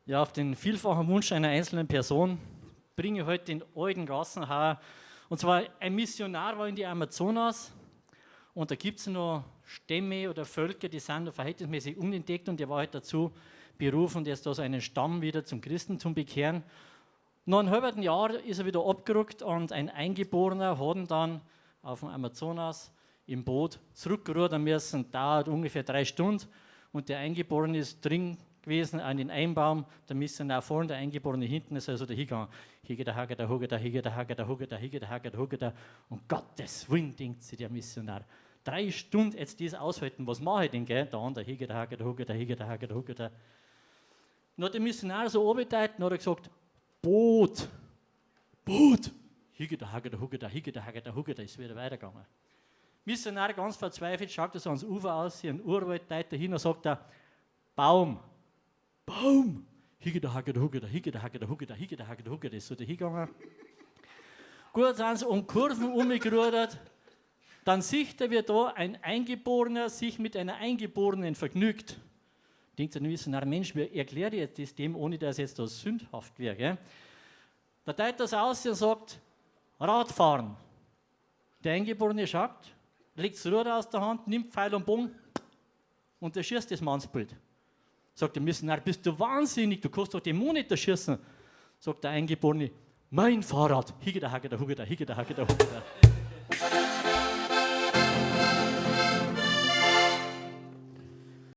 Ja, auf den vielfachen Wunsch einer einzelnen Person bringe ich heute den alten Gassenhauer. Und zwar ein Missionar war in die Amazonas und da gibt es noch Stämme oder Völker, die sind noch verhältnismäßig unentdeckt und der war halt dazu berufen, jetzt da so einen Stamm wieder zum Christentum bekehren. Nach einem halben Jahr ist er wieder abgerückt und ein Eingeborener hat ihn dann auf dem Amazonas im Boot zurückrudern müssen. Dauert ungefähr 3 Stunden und der Eingeborene ist drin gewesen an den Einbaum, der Missionar vorne, der Eingeborene hinten, ist also da hingegangen. Hige da, hage da, huge da, hige da, hage da, huge da, hige da, hage da, huge da. Und Gottes Willen, denkt sich der Missionar. 3 Stunden jetzt das aushalten, was mache ich denn, gell? Der andere, hige da, hage da, huge da, hige da, hage da, huge da. Dann hat der Missionar so runtergedeutet und hat er gesagt: „Boot, Boot.“ Hige da, hage da, huge da, hige da, hage da, huge da, ist wieder weitergegangen. Missionar ganz verzweifelt, schaut er so ans Ufer aus, hier ein Urwald, deutet hin und sagt er: „Baum, Baum.“ Hige da, hage da, huge da, hige da, hage da, huge da, hige da, hage da, huge da, ist so da hingegangen. Gut, sind sie um Kurven umgerudert. Dann sieht er, wie da ein Eingeborener sich mit einer Eingeborenen vergnügt. Denkt der Missionar: „Mensch, wie erkläre ich jetzt das dem, ohne dass jetzt da sündhaft wäre, gell?“ Da teilt das aus und sagt: „Radfahren.“ Der Eingeborene schaut, legt das Ruder aus der Hand, nimmt Pfeil und Bogen und erschießt das Mannsbild. Sagt der Missionar: „Bist du wahnsinnig, du kannst doch den Mann nicht erschießen.“ Sagt der Eingeborene: „Mein Fahrrad.“ Hige da, hage da, huge da, hige da, hage da, huge da.